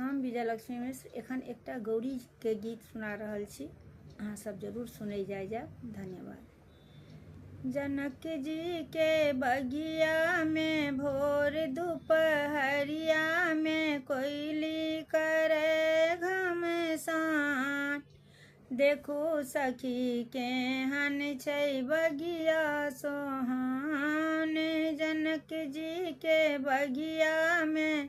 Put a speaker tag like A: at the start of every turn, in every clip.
A: हम विजयलक्ष्मी मिश्र एखन एकटा गौरीके गीत सुना रहल छी। अहाँ सब जरूर सुनै जाय जायब। धन्यवाद। जनक जी के बगिया में भोर दुपहरिया में कोयली करे घमसान। देखू सखी केहन छै बगिया सोहान। जनक जी के बगिया में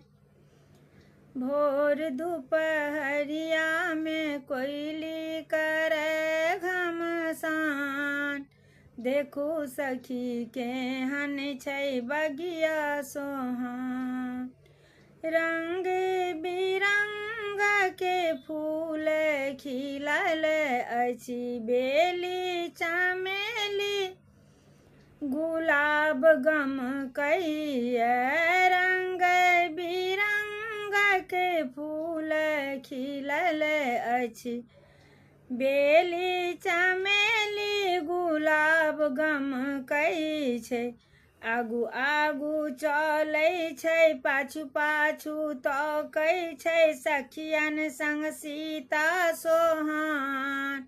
A: भोर दुपहरिया में कोयली करे घमसान। देखू सखी केहन छै बगिया सोहान। रंग बिरंग के फूल खिलल अछि, बेली चमेली गुलाब गमकैया। रंग बिरंग के फूल खिलल अछि, बेली चमेली गुलाब गमकै छै। आगू आगू चलै छै, पाछू पाछू तकै छै, सखियन संग सीता सोहान।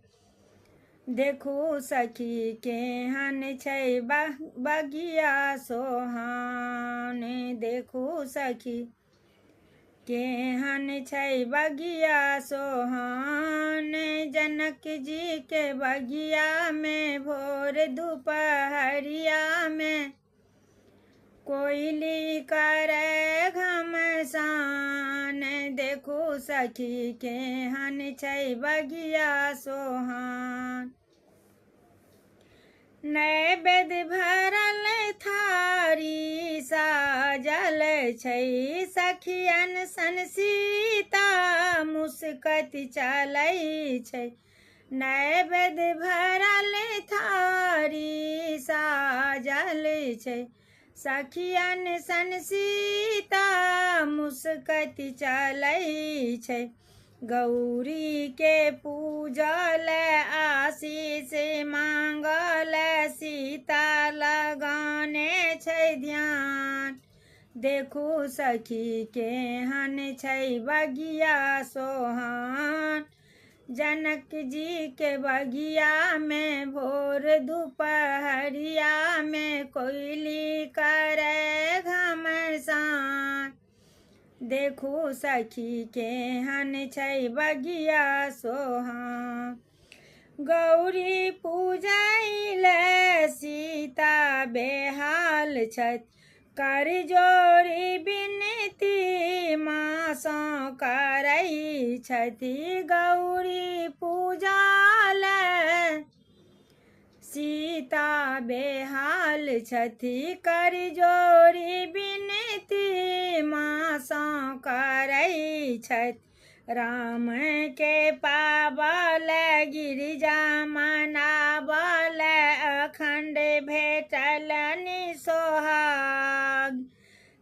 A: देखू सखी केहन छै बगिया सोहान। देखू सखी केहन छै बगिया सोहान। जनक जी के बगिया में भोर दुपहरिया में कोयली करे घमसान। देखू सखी केहन छै बगिया सोहान। नैवेद्य भरल थारी साजल छै, सखियन सन सीता मुस्कत चलै छै। नैवेद्य भरल थारी साजल छै, सखियन सन सीता मुस्कत चलै छै। गौरी के पूजल आशीष मांगल, सीता लगाने छै ध्यान। देखू सखी केहन छै बगिया सोहान। जनक जी के बगिया में भोर दुपहरिया में कोयली करे घमसान। देखू सखी केहन छै बगिया सोहान। गौरी पूजैले सीता बेहाल छथि, कर जोड़ी विनती माँ सँ करै छथि। गौरी पूजा ले सीता बेहाल छथि, कर जोड़ी विनती माँ सँ करै छथि। राम के पावल गिरिजा मनावल, अखंड भेटलनि सोहाग।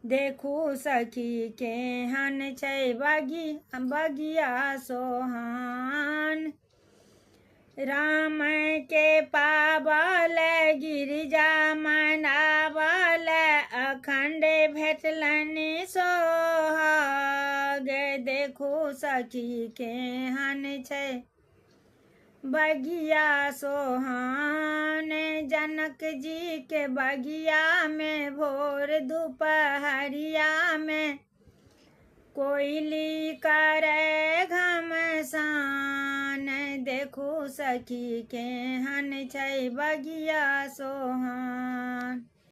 A: देखू सखी केहन छै बगिया सोहान। राम के पावल गिरिजा मनावल, अखंड भेटलनि सोहाग। देखू सखी केहन छै बगिया सोहान। जनक जी के बगिया में भोर दुपहरिया में कोयली करे घमसान। देखू सखी केहन छै बगिया सोहान।